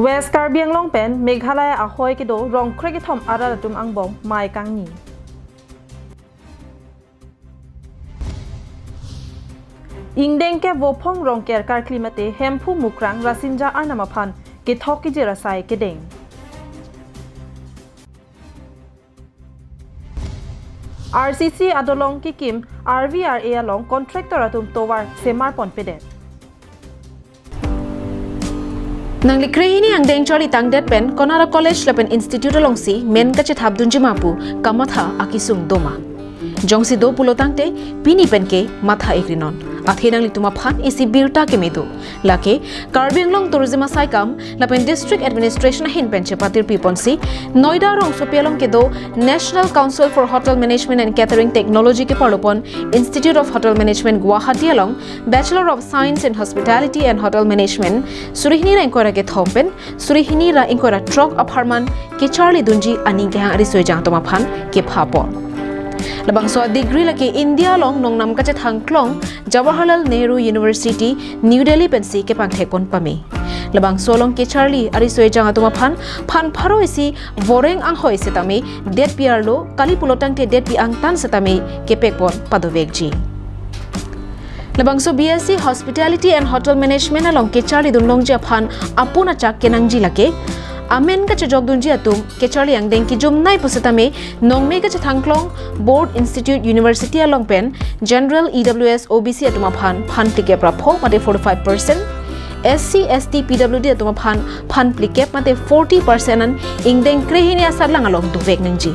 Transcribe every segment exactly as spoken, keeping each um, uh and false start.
West Karbi Anglong pen Meghalaya ahoi kedo rong krekethom arat atum angbong mei kangni. Ingdeng ke Vophong Rongker karkli mate Hemphu Mukrang Rasinja arnam aphan kethok kejir asai kedeng. R C C adolong kekim R V R A along contractor atum tovar semar ponpedet. Nangli krehini angdeng charli tangdet pen konara college lapen institute alongsi men kachethap dunji ma pu kamatha akesung doma. Jongsi do pulo tangte pini penke matha ikrinon. Athe nanglitum aphan isi birta keme do. Lake Karbi Anglong Tourism asaikam lapen District Administration ahin pen chepatirpi ponsi Noida rongsopi along kedo National Council for Hotel Management and Catering Technology keparlo pon Institute of Hotel Management Guwahati along Bachelor of Science in Hospitality and Hotel Management suri hini ra ingkoi ra kethom pen suri hini ra ingkoi ra throk apharman kecharli dunji aning kehang ariso ejang atum aphan kepha pon. Labangso a degree lake India along nongnam kachethang klong Jawaharlal Nehru University, New Delhi pensi kepangthek pon pame. Labangso along kecharli ariso ejang atum aphan phan pharo isi voreng anghoi setame detpi arlo, kali pulo tangte detpi angtan setame kepek pon padovekji. Labangso B S C Hospitality and Hotel Management along kecharli dunlongji aphan apun achak kenangji lake amen kachejok dunji atum kecharli angdeng kejumnei pusitame nongme kachethang klong Board Institute University along pen General E W S O B C atum aphan phan phlikep ra pho mate forty-five percent, S C, S T, P W D atum aphan phan phlikep mate forty percent an ingdeng krehini asatlang along dovek nangji.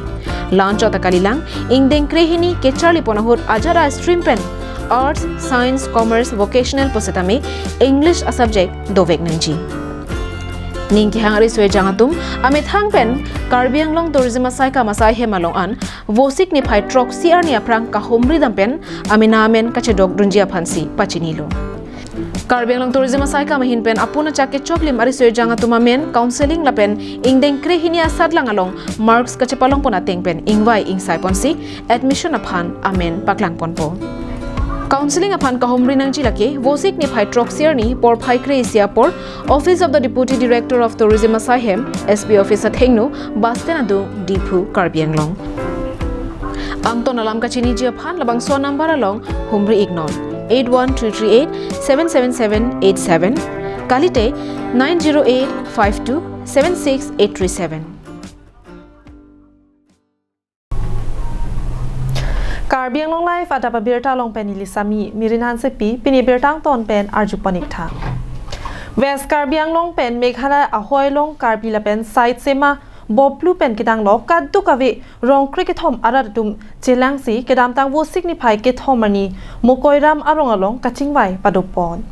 La-anchot ta kalilang, ingdeng krehini kecharli pon ahut ajat a stream pen Arts, Science, Commerce, Vocational pusitame English a subject dovek nangji. Ning kehang ariso ejang atum amethang pen Karbi Anglong Tourism asaikam asai hem along an Vosik niphai throksi arni aphrang kahumri dam pen amena amen kachedok dunji aphansi pachinilo. Karbi Anglong Tourism asaikam ahin pen apun achak kechoklim ariso ejang atum amen counseling lapen ingdeng krehini asatlang along marks kachepalong pon ateng pen ingvai ingsai ponsi admission aphan amen paklang ponpo. Counseling aphan kahumri nangji lake Vosik niphai throksi arni porphai kre-isi apor Office of the Deputy Director of Tourism asai hem, S P office athengno, bus stand adung, Diphu, Karbi Anglong. Angton alam kachiniji aphan labangso number along humri iknon, eight one three three eight seven seven seven eight seven, kalite nine zero eight five two seven six eight three seven. Karbi Anglong Live adap abirta along pen neli Sami Mirin Hansepi, pini birta angton pen arju pon ik tha. West Karbi Anglong pen Meghalaya ahoi along Karbi lapen side sema Boplu pen kedang lo kadokave rong krekethom arat atum chelangsi kedamtang Vosik niphai kethom arni Mukoiram arong along kachingvai padopon.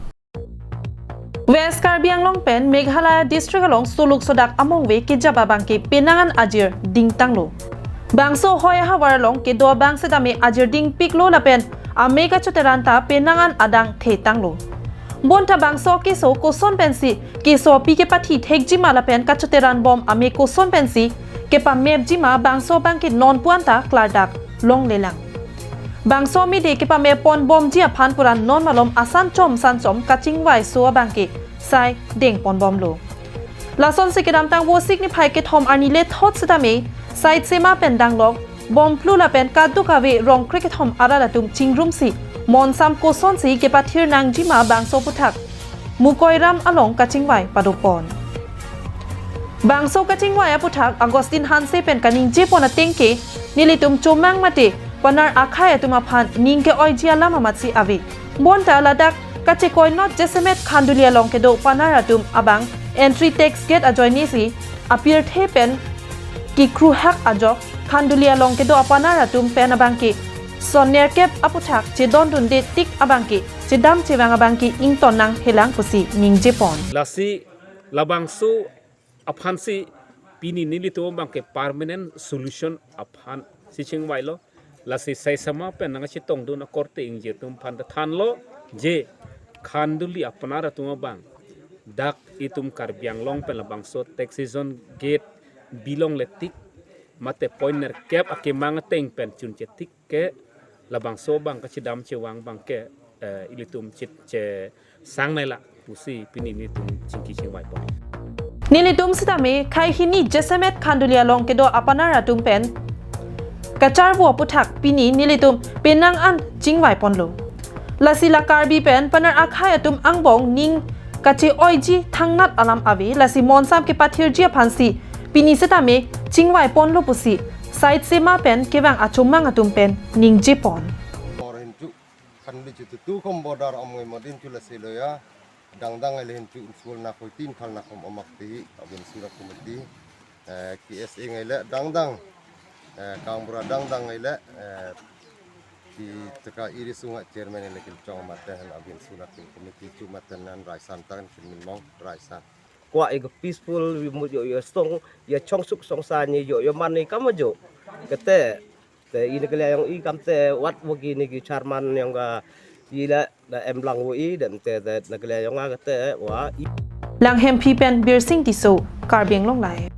West Karbi Anglong pen Meghalaya district along suluk sodak amongve kejap abangke penang an ajir dingtanglo. Bangso hoi ahavar along kedo abang setame ajir dingpiklo lapen amei kachoteran ta penang an adang thetanglo. Bonta bangso keso koson pensi keso api kepathi thekjima lapen kachoteran bom amei koson pensi kepamepjima bangso abangke non puan ta klardak longlelang. Bangso amede kepamep pon bomji aphan pura non malom asan chom san chom kachingvaiso abangke sai deng pon bomlo. Lasonsi kedamtang Vosik niphai kethom arni lethot setame side sema pen danglok Boplu lapen kadokave rong krekethom arat atum chingrumsi monsam kosonsi kepathir nangjima bangso aphuthak Mukoiram along kachingvai padopon. Bangso kachingvai aphuthak Augustine Hanse pen kaningje pon ateng ke nelitum chomang mate panar akhai atum aphan ning ke-oiji alam amatsi ave. Bonta ladak kachekoinot jasemet Khanduli along kedo panar atum abang entry tax gate ajoinesi apirthe pen kekruhak ajok Khanduli along kedo apanar atum pen abangke son nerkep aphuthak chedondunde tik abangke chedam chevang abangke ington nanghelang pusi ningje pon. Lasi labangso aphansi pini nelitum abangke permanent solution aphansi chingvailo. Lasi side sema pen nangchetongdun akorte ingjetum aphan ta thanlo je Khanduli apanar atum abang dak itum Karbi Anglong pen labangso taxation gate bilongle tik mate point nerkep akemang ateng pen chunche tik ke labangso abang kachedam chevang abangke, eh, ilitum chit che sang naila pusi pini nelitum chingki chingvai pon. Nelitum sitame khei hini jasemet Khanduli along kedo apanar atum pen kacharvo aputhak pini nelitum penang an chingvai ponlo. Lasi la Karbi pen panar akhei atum angbong ning kache-oiji thangnat alam ave, lasi monsam kepathirji aphansi pini sitame chingvai ponlo pusi side sema pen kevang achomang atum pen ningje pon. Bor hinchu Khanduli chututu kom border amoi modin chu lasi lo ya. Dangdang ai le hinchu insul na khoi tin phal na kom omak ti abin sura committee, eh, K S A ngai le dangdang, eh, kangbura dangdang ngai le, eh, ti taka iri sunga chairman ai le kilchong maten abin sura kin committee chu maten nan raisan tan kin min mong raisan. Kwa ego peaceful, we mut yo yo stong, ya chongsuk songsa ni yo yo mani kama jo. Kete, te ini kele yang i kam te wat wogi ni ki charman yang ga ila na emblang wo i dem te te na kele yang ga te wa i. Langhemphi pen Birsing Tisso, Karbi Anglong Live.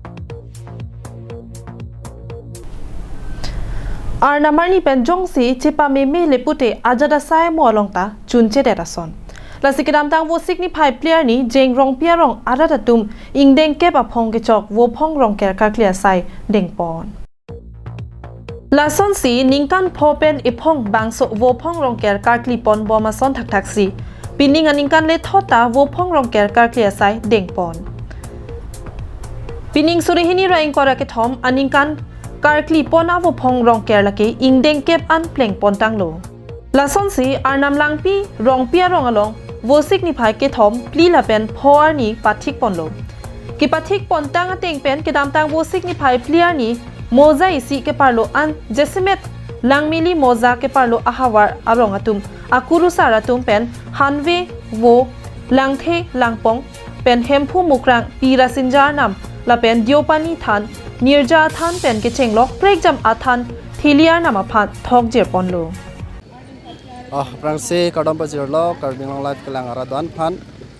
Arnam arni pen jongsi chepameme le pute ajat asai mo along ta chunchedet ason. Lasi kedamtang Vosik niphai phli arni Jeng Rongpi arong arat atum ingdeng kep aphong kechok Vophong Rongker karkli asai dengpon. Lasonsi ningkan pho pen ephong bangso Vophong Rongker karkli ponbom ason thakthaksi pining aningkan le thot ta Vophong Rongker karkli asai dengpon. Pining suri hini ra ingkoi ra kethom aningkan karkli pon a Vophong Rongker lake ingdeng kep an plengpon tanglo. Lasonsi Arnam Langpi Rongpi arong along Vosik niphai kethom phli lapen pho arni pathik ponlo. Kepathik pontang ateng pen kedamtang Vosik niphai phli arni moza isi keparlo an jasemet Langmili moza keparlo ahavar arong atum akurusar atum pen Hanve, Vo, Langthe, Langpong pen Hemphu Mukrang, Pi Rasinja arnam lapen Deopani than, Nirja athan pen kechenglok prekjam athan theli arnam aphan thokjir ponlo. Ah, aphrangsi kardom pajirlo Karbi Anglong Live kelang arat do-an aphan.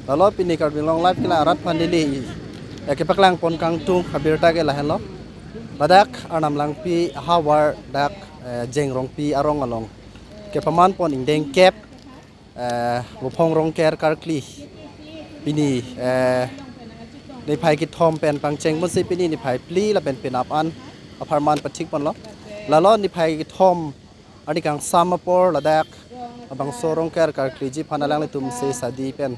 Lalo pini Karbi Anglong Live kelang arat aphan neli, eh, kepaklang pon kangtung abirta ke lahenlo. Ladak Arnam Langpi ahavar dak, eh, Jeng Rongpi arong along kepaman pon ingdeng kep, eh, Vophong Rongker karkli. Pini, eh, niphai kethom pen pangcheng ponsi pini niphai phli lapen penap an apharman pathik ponlo. Lalo niphai kethom arni kangsam apor ladak labangso Rongker karkliji aphan alanglitum se sadi pen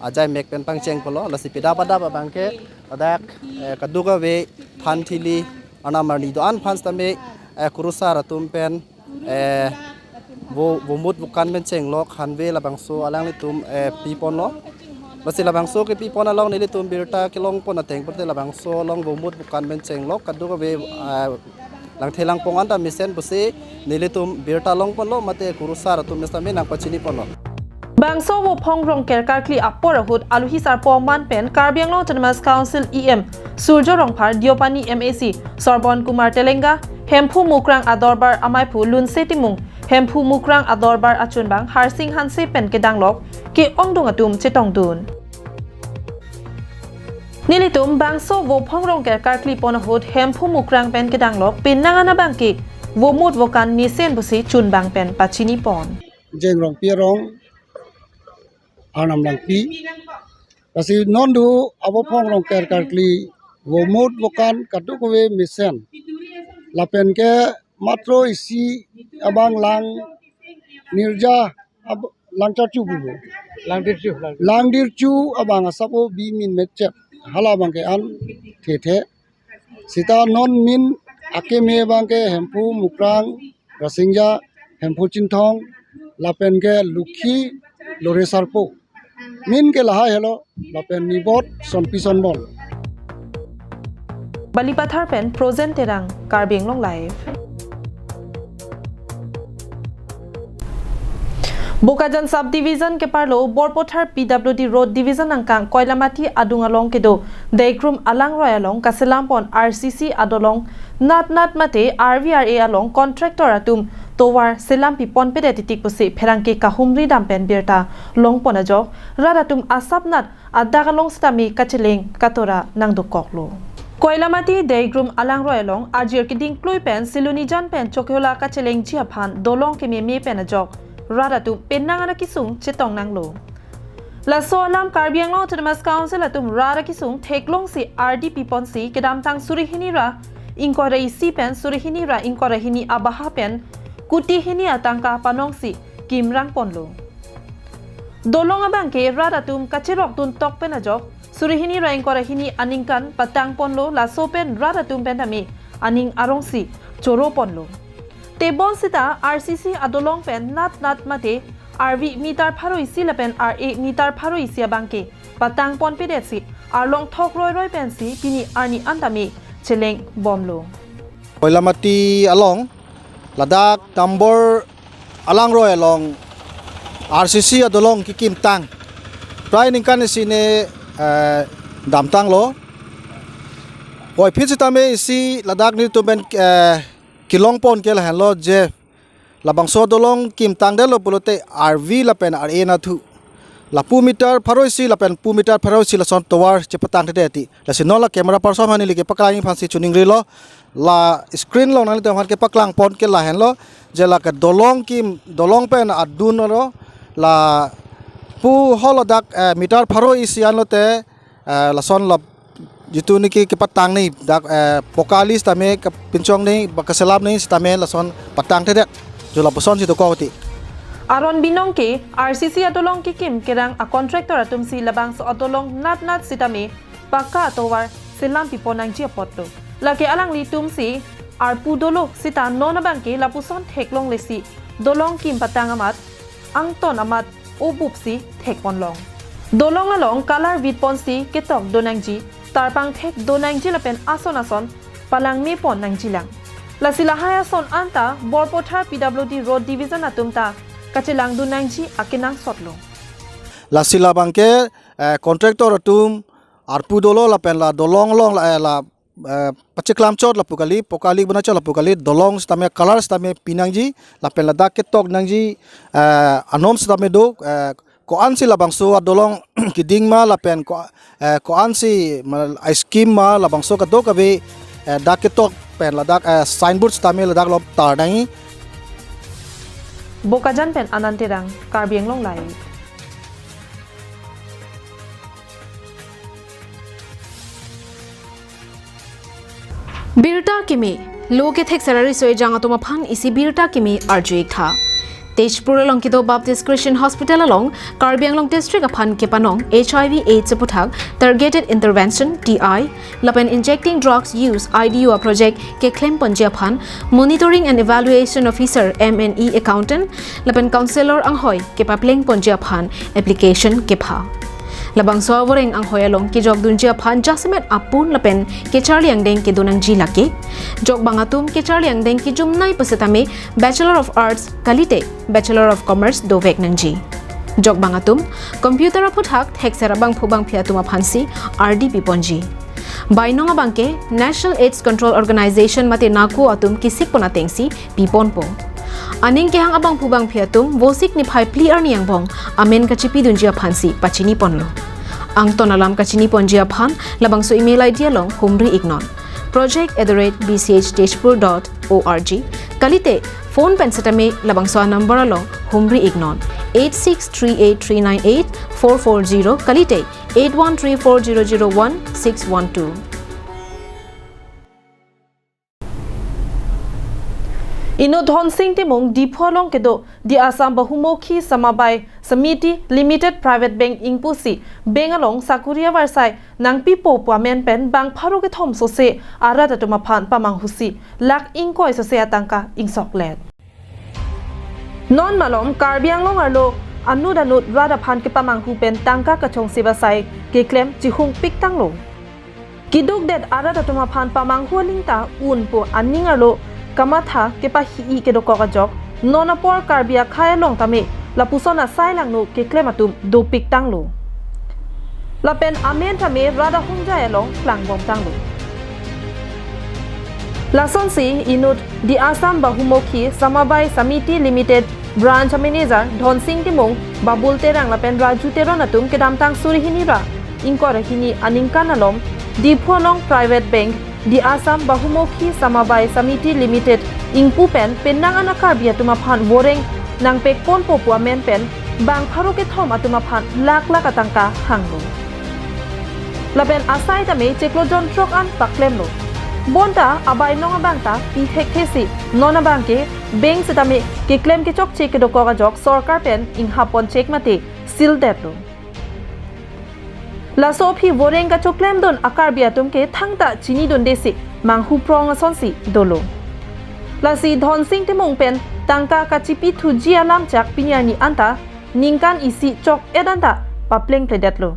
ajai mek pen pangcheng ponlo. Lasi pidap adap abang ke ladak, eh, kadokave than theli arnam arni do-an aphan sitame, eh, kurusar atum pen, eh, vo, vomut vokan pen chenglok Hanve labangso alanglitum, eh, pi ponlo. Lasi labangso kepi pon along nelitum birta kelong pon ateng pute labangso along vomut vokan pen chenglok kadokave, eh, Langthe Langpong anta mesen pusi nelitum birta long ponlo mate kurusar atum sitame nangpachini ponlo. Bangso Vophong Rongker karkli apor ahut aluhi sarpo man pen Karbi Anglong Autonomous Council E M Surjo Rongphar, Deopani M A C Sorbon Kumar Telenga, Hemphu Mukrang adorbar amaiphu Lunse Timung, Hemphu Mukrang adorbar achunbang Harsing Hanse pen kedanglok ke-ongdung atum chetongdun. Nelitum bangso Vophong Rongker karkli pon ahut Hemphu Mukrang pen kedanglok penang an abang ke vomut vokan mesen pusi chunbang pen pachini pon. Jeng Rongpi arong, Arnam Langpi. Lasi non do a Vophong Rongker karkli vomut vokan kadokave mesen. Lapen ke matro isi abang Lang Nirja ab-, Langcharchu bubu. Langdirchu, Langdirchu. Langdirchu abang asap o bi min mechet. Hala abang ke an thethe. Sita non min akeme abang ke Hemphu Mukrang, Rasingja, Hemphu Chinthong, lapen ke Lukhi, Lore Sarpo. Min ke lahai helo, lapen nibot, Sonpi Sonbon. Balipathar pen Frozen Terang, Karbi Anglong Live. Bokajan Sub Division keparlo Borpothar P W D Road Division angkang Koilamati adung along kedo Deigrum Alangroi along kaselam pon R C C adolong nat nat mate R V R A along contractor atum tovar selam pipon pedet titik pusi pherangke kahumri dam pen birta long pon ajok rat atum asap nat adak along sitame kacheleng katora nangdokoklo. Koilamati Deigrum Alangroi along ajir keding klui pen Silonijan pen Chokihola kachelengji aphan dolong kememe pen ajok rat atum penang an akesung chetong nanglo. Laso alam Karbi Anglong Autonomous Council atum rat akesung theklongsi ardi piponsi kedamtang suri hini ra ingkoi ra isi pen suri hini ra ingkoi ra hini abaha pen kuti hini atangka panongsi kimrang ponlo. Dolong abangke rat atum kacherok duntok pen ajok suri hini ra ingkoi ra hini aningkan patang ponlo, laso pen rat atum pen tame aning arongsi choro ponlo. Tebon sita R C C adolong pen nat nat mate arvi meter pharo isi lapen R A meter pharo isi abangke patang ponpedetsi arlong thok roi roi pensi pini arni an tame cheleng bomlo. Koilamati along ladak Tambor alangroi along R C C adolong kekimtang prai ningkan isi ne, eh, damtanglo. Koiphit sitame isi ladak nelitum pen, eh, kelong pon ke lahenlo je labangso adolong kimtangdetlo pulote arvi lapen R A nathu lapu meter pharo isi lapen pu meter pharo isi lason tovar chepatangthedet ti. Lasi non la camera person aphan neli kepaklang aphansi choningrilo, la screen along nanglitum aphan kepaklang pon ke lahenlo je la ke dolong kim, dolong pen adun oro lapu hol ladak, eh, meter pharo isi anlote, eh, lason la jitu niki kepatang ni dak, eh, pokali sitame kepinchong ni ba keselap ni sitame lason patangthedet, jo lapusonsi dokok ti. Aron binong ke R C C adolong kekim kerang a contractor atumsi labangso adolong nat nat sitame pakka atovar selam pipon nangji apotlo. Lake alanglitumsi arpu dolo sita non abangke lapuson theklonglesi dolong kim patang amat angton amat obupsi thekponlong. Dolong along kalar vitponsi ketok do nangji, tarpang thek do nangji lapen ason ason palangme pon nangjilang. Lasi lahai ason anta Borpathar P W D Road Division atum ta kachelang do nangji akenangsotlo. Lasi labangke, eh, contractor atum arpu dolo lapen la dolong along la, eh, la eh, pacheklam chot lapu kali, pokali bana chot lapu kali, dolong sitame, kalar sitame pinangji, lapen ladak ketok nangji, eh, anom sitame do, eh, ko-ansi labangso adolong keding ma lapen ko, eh, ko-ansi ma, a scheme ma labangso kadokave, eh, dak ketok pen ladak, eh, signboard sitame ladak lom tar nangji. Bokajan pen Anand Terang, Karbi Anglong Live. Birta kimi, lo kethek sarari soi jang atum aphan isi birta kimi arju-ik tha. Tezpur along kedo Baptist Christian Hospital along Karbi Anglong District aphan kepanong H I V AIDS aputhak Targeted Intervention, T I, lapen Injecting Drugs Use, I D U a project keklem ponji aphan Monitoring and Evaluation Officer, M N E accountant lapen counselor anghoi kepapleng ponji aphan application kepha. Labangso avoreng anghoi along kejok dunji aphan jasemet apun lapen kecharli angdeng kedo nangji lake. Jokbang atum kecharli angdeng kejumnei pusitame Bachelor of Arts kalite Bachelor of Commerce dovek nangji. Jokbang atum computer aputhak thekser abangphu bangphi atum aphansi ardi piponji. Bainong abangke National AIDS Control Organization mate NACO atum kesik pon atengsi piponpo. Aning kehang abangphu bangphi atum Vosik niphai phli arni angbong amen kachipidunji aphansi pachini ponlo. Angton alam kachini ponji aphan labangso email I D along humri-iknon, project at the rate B C H tezpur dot O R G, kalite phone pen sitame labangso anumber along humri-iknon, eight six three eight three nine eight four four zero, kalite eight one three four zero zero one six one two. Inut Dhonsing Timung Diphu along kedo The Assam Bahumukhi Samabai Samiti Limited Private Bank ingpusi bank along sakuri avarsai nangpipo pu amen pen bang pharo kethom sose arat atum aphan pamanghusi lakh ingkoi sose atangka ingsoklet. Non malom Karbi Anglong arlo anut anut rat aphan kepamanghu pen tangka kachongsi basai keklem chihungpik tanglo. Keduk det arat atum aphan pamanghu aling ta un pu aning arlo kamatha kepahi-i kedokok ajok, non apor Karbi akhei along tame lapuson asai langno keklem atum dopik tanglo. Lapen amen tame rat ahongjai along klangbom tanglo. Lasonsi inut The Assam Bahumukhi Samabai Samiti Limited Branch Manager Dhonsing Timung, Babul Terang lapen Raju Teron atum kedamtang suri hini ra ingkoi ra hini aningkan alom Diphu along Private Bank The Assam Bahumukhi Samabai Samiti Limited ingpu pen penang an a-Karbi atum aphan voreng nangpekponpo pu amen pen bang pharo kethom atum aphan lakh lakh atangka hanglo. Lapen asai tame chiklo jon throk an paklemlo. Bonta abainong abang ta pi thekthe si non abang ke bank setame keklem kechokche kedokok ajok sorkar pen inghap pon chek mate sildetlo. Laso aphi voreng kachoklemdun a-Karbi atum ke thangta chinidunde si manghu prong asonsi dolo. Lasi Dhonsing Timung pen tangka kachipi thuji alam chak pini arni anta ningkan isi chok-et anta paplengpledetlo.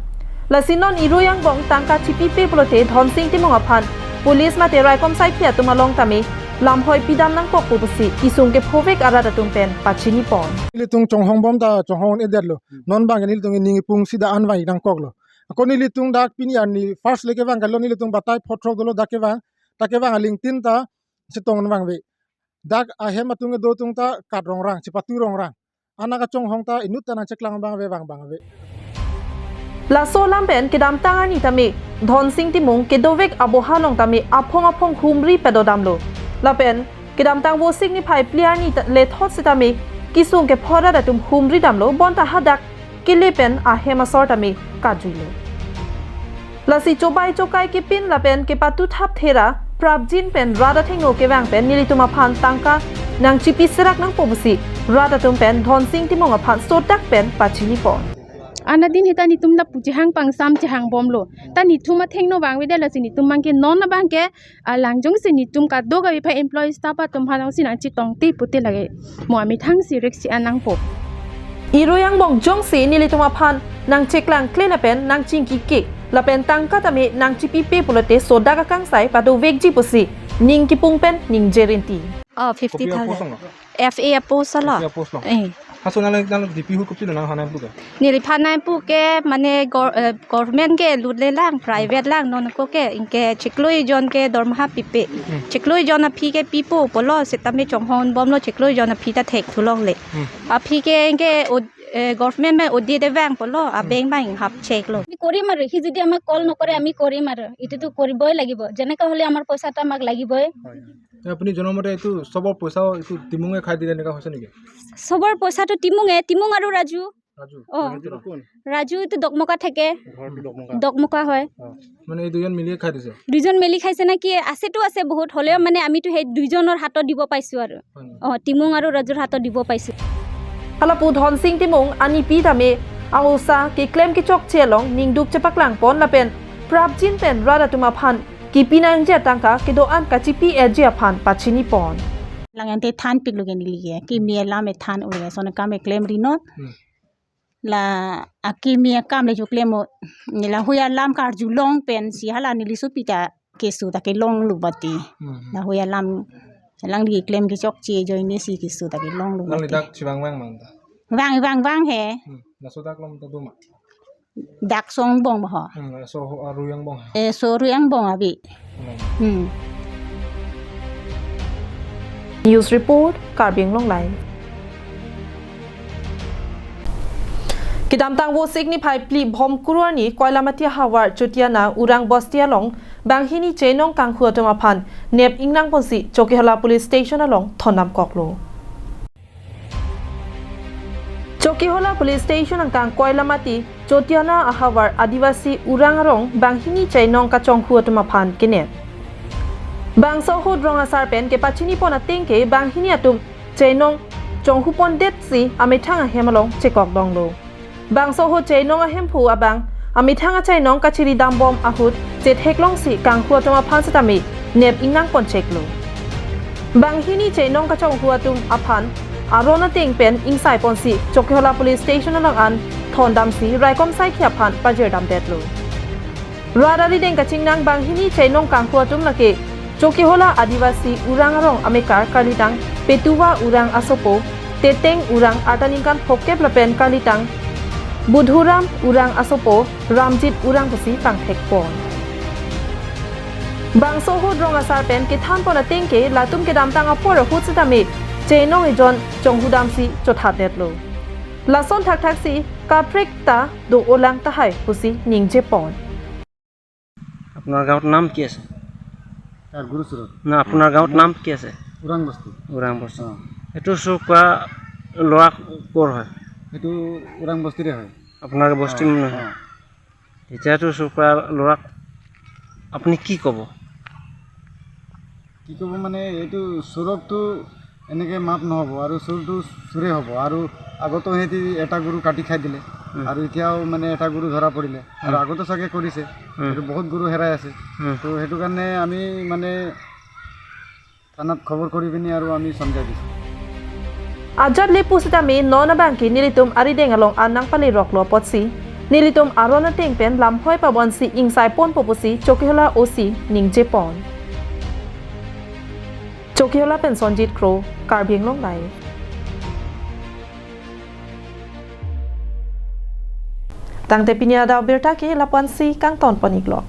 Lasi non Irui angbong tangka chipipe pulote Dhonsing Timung aphan police mate raikom saikhi atum along tame lamhoi pidam nangkokpo pusi kesung kephovek arat atum pen pachini pon. Nelitum chonghong bom ta chonghong-edetlo. Non bang nelitum ning ipung sida an vang nangkoklo. Ako nelitum dak pini arni first le kevang kalo, nelitum batai phothrok dolo dak kevang, ta kevang alingtin ta chetong vangve. Dak ahem atum kedo atum ta kat rongrang, chepatu rongrang. Anak kachonghong ta inut ta nangcheklang vangve, vang vangve. Laso alam pen kedamtang arni tame Dhonsing Timung kedovek aboha along tame aphong aphong humri padodamlo. Lapen kedamtang Vosik niphai phli arni ta-, lethot sitame kesung kepho arat atum humri damlo, bonta hadak kele pen ahem asor tame kajuilo. Lasi chobai chokai kepin lapen kepatu thap thera prapjin pen rat athengno kevang pen nelitum aphan tangka nangchipi serak nangpo pusi rat atum pen Dhonsing Timung aphan sodak pen pachini pon. Anadin hita netum lapu chehang pangsam chehang bomlo. Ta netum athengno vangvedet, lasi netum abang ke non abang ke alang jongsi netum kadokave aphan employee staff atum aphan jongsi nangchetongte pute lake mo amethang si risk si-an nangpo. Irui angbong jongsi nelitum aphan nangcheklang kle lapen nangchingki ke lapen tangka tame nangchipipe pulote sodak akangsai padovekji pusi ning kipung pen ningje rinti. Oh, fifty thousand. Kopi a-post lo? F A a-post lo. F A a-post lo. Eh. Haso nang nang D P ahut kopilo nang hanai puke? Neliphan nai puke mane gor-, eh, government ke lut le lang, private lang, non ako ke, anke chiklo jon ke dormaha pipe. Hmm. Chiklo jon aphi ke pipo pulo, setame chonghong bomlo chiklo jon aphi ta thek thulongle. Hmm. Aphi ke anke od-, eh, government pen odi de vang pulo, a-bank pen inghap cheklo. আমি কৰিম আৰু, সি যদি আমাক কল নকৰে আমি কৰিম আৰু, এইটোতো কৰিবই লাগিব, যেনেকা হ'লে আমাৰ পইচা এটা আমাক লাগিবই। হয়, হয়। এ, আপুনি জনোৱা মতে এইটো চবৰ পইচাও এইটো টিমুঙে খাই দিলে এনেকা হৈছে নেকি? চবৰ পইচাটো টিমুঙে, টিমুং আৰু ৰাজু। ৰাজু, অ। ৰাজু কোন? ৰাজু এইটো দকমকা থাকে। ঘৰটো দকমকা। দকমকা হয়। অ, মানে এই দুজন মিলিয়ে খাই দিছে? দুজন মিলি খাইছে নে কি? আছেতো আছে বহুত, হ'লেও মানে আমিতো সেই দুইজনৰ হাতত দিব পাইছো আৰু। হয় নেকি? অ, টিমুং আৰু ৰাজুৰ হাতত দিব পাইছো। Halapu Dhonsing Timung anipi tame a-osa keklem kechokche along ningduk chepaklang pon lapen prapjin pen rat atum aphan kipi nangji atangka kedo-an kachipi-etji aphan pachini pon. Lang ante thanpiklo ke neli ke, kimi alam e than ule, son akam e klemri non. Hmm. La akimi akam le choklem o, neli lahui alam karjulong pensi hala neli sopi ta keso ta kelonglo bati. Hmm. Lahui alam alangli keklem kechokche ajoine si keso ta kelonglo bati. Alangli dak chevang vang ma anta? Vang, vang, vang he. Hmm. Laso dak along ta do ma? Dak so angbong ba ho. Hmm, laso ho Irui angbong he. Eh, so Irui angbong abi. Hmm. Hmm. News report, Karbi Anglong Live. Kedamtang Vosik niphai phli Bhomkuru arni Koilamati ahavar Chotiana Urang Bosti along banghini chainong kanghu atum aphan nep ingnang ponsi Chokihola Police Station along thondamkoklo. Chokihola Police Station angkang Koilamati Chotiana ahavar Adivasi Urang arong banghini chainong kachonghu atum aphan kenep. Bangso ahut rong asar pen kepachini pon ateng ke banghini atum chainong chonghu pondetsi amethang ahem along chekok donglo. Bangso ahut chainong ahemphu abang amethang achainong kachiri dambom ahut chetheklongsi kanghu atum aphan setame nep ingnang pon cheklo. Banghini chainong kachonghu atum aphan aron ateng pen ingsai ponsi Chokihola Police Station along an thondamsi raikom saikhi aphan pajirdamdetlo. Rat arideng kachingnang banghini chainong kanghu atum lake Chokihola Adivasi Urang arong amekar karlitang Petuva Urang asopo, Teteng Urang arta ningkan phokep lapen karlitang Budhuram Urang asopo, Ramjit Urang pusi pangthek pon. Bangso ahut rong asar pen kethan pon ateng ke latum kedamtang apor ahut setame chainong ejon chonghu damsi chothatdetlo. Lason thakthak si kaprek ta do-olang tahai pusi ningje pon. আপোনাৰ গাঁৱৰ নাম কি আছে? তাৰ গুৰুচৰণ। না, আপোনাৰ গাঁৱত নাম কি আছে? ওৰাং বস্তি। ওৰাং বস্তি। অ। এইটো চুৰ কৰা লোৱা ক'ৰ হয়? এইটো ওৰাং বস্তিৰে হয়। আপোনাৰ বস্তি অ, মানুহ হয়? অ। এতিয়াতো চুৰ কৰা ল'ৰাক আপুনি কি ক'ব? কি ক'ব মানে, এইটো চুৰকটো এনেকে মাফ নহ'ব আৰু চুৰটো চুৰে হ'ব। আৰু আগতো সিহঁতি এটা গৰু কাটি খাই দিলে উম। আৰু এতিয়াও মানে এটা গৰু ধৰা পৰিলে আৰু উম। আগতো চাগে কৰিছে। উম। এইটো বহুত গৰু হেৰাই আছে। উম। তো সেইটো কাৰণে আমি মানে থানাত খবৰ কৰি পিনি আৰু আমি চমজাই দিছোঁ। Ajat le pusitame non abangke nelitum arideng along an nangpaleroklo apotsi nelitum aron ateng pen lamhoi pabonsi ingsai ponpo pusi Chokihola O C ningjepon. Chokihola pen Sonjit Kro, Karbi Anglong Live. Tangte pini adap abirta ke lapu-ansi kangton pon-iklok.